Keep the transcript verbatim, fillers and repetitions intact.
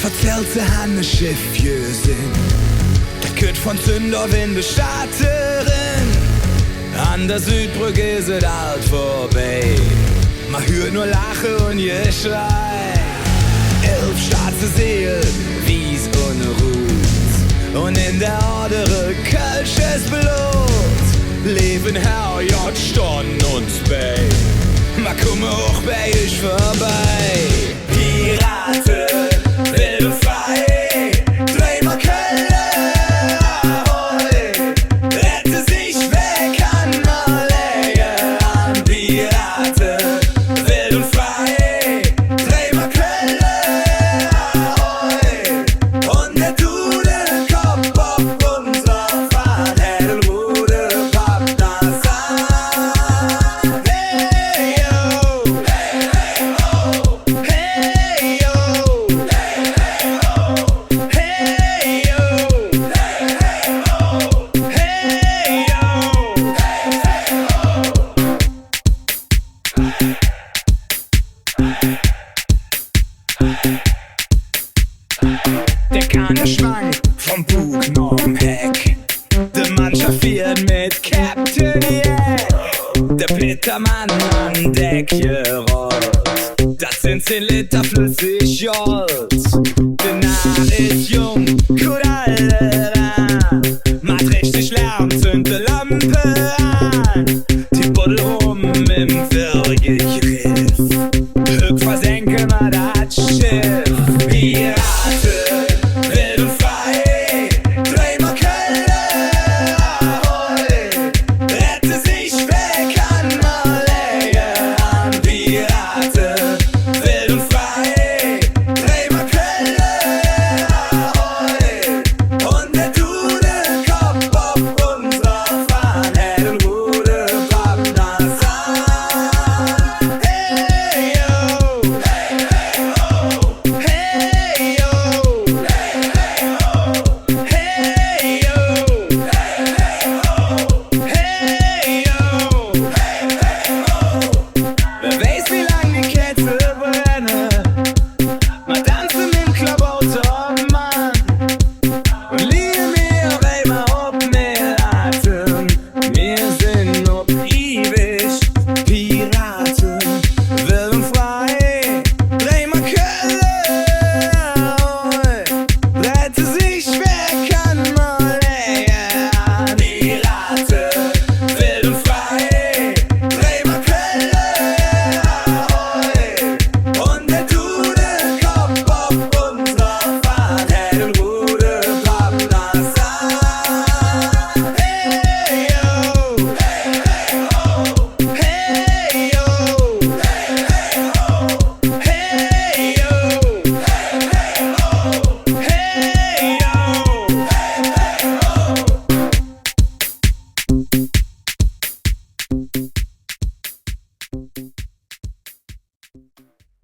Verzäll, se han e Scheff gesinn, dat kütt vun Zündorf en de Stadt eren. An der Südbröck es et ald vörbei. Mer hürt nor Laache un Geschrei. Elf schwatze Seel, wieß un rud. Un en der Oder e kölsches Blod. Leeven Herrgodd, stonn uns bei. Mer kumme och bei üch vörbei. Pirate, wild un frei, Treiber Kölle, ahoi. Rette sich, wä kann mer läge an. Pirate, wild un frei, Treiber Kölle, ahoi. Un der Dudelkopp op unser Fahrt, hät en rude Papp, dat Hey, yo. Hey, yo. Hey, yo. Hey, yo. Der Kahn, dä schwank vum Bug nohm Heck. De Mannschaff fiert met Captain Jack. Der Petermann an Deck gerollt. Dat sin zehn Liter flössig Gold. De Narr es jung, kutt alle